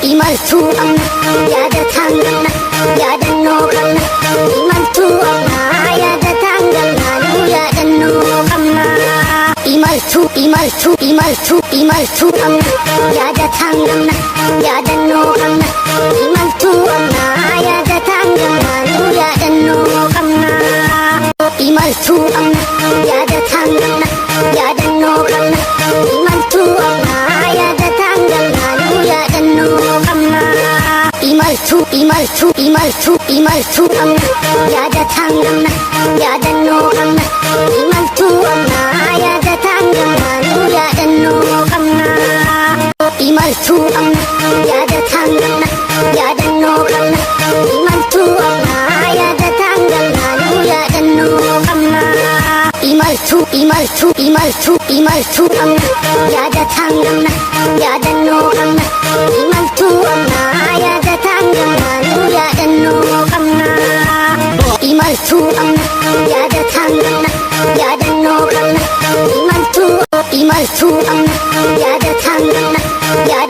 Imaltuu qabna, yaadataan galna, yaadannoo qabna. Imaltuu qabna, yaadataan galna, nu yaadannoo qabna. Imaltuu, imaltuu, imaltuu, imaltuu qabna, yaadataan galna, yaadannoo qabna. Imaltuu qabna, yaadataan galna, nu yaadannoo qabna. Imaltuu qabna, yaadataan galna, yaadannoo qabna. Imaltuu qabna, yaadataan galna, nu yaadannoo qabna. Imaltuu, imaltuu, imaltuu, imaltuu qabna, yaadataan galna, yaadannoo qabna. Imaltuu qabna, yaadataan galna, nu yaadannoo qabna. Imaltuu qabna, yaadataan galna, yaadannoo qabna. Imaltuu qabna, yaadataan galna, nu yaadannoo qabna. Imaltuu, imaltuu, imaltuu, imaltuu qabna, yaadataan galna, yaadannoo qabna. Imaltuu qabna, yaadataan galna, nu yaadannoo qabna. Imaltuu qabna, yaadataan galna, yaadannoo qabna. Imaltuu, imaltuu qabna, yaadataan galna, yaadannoo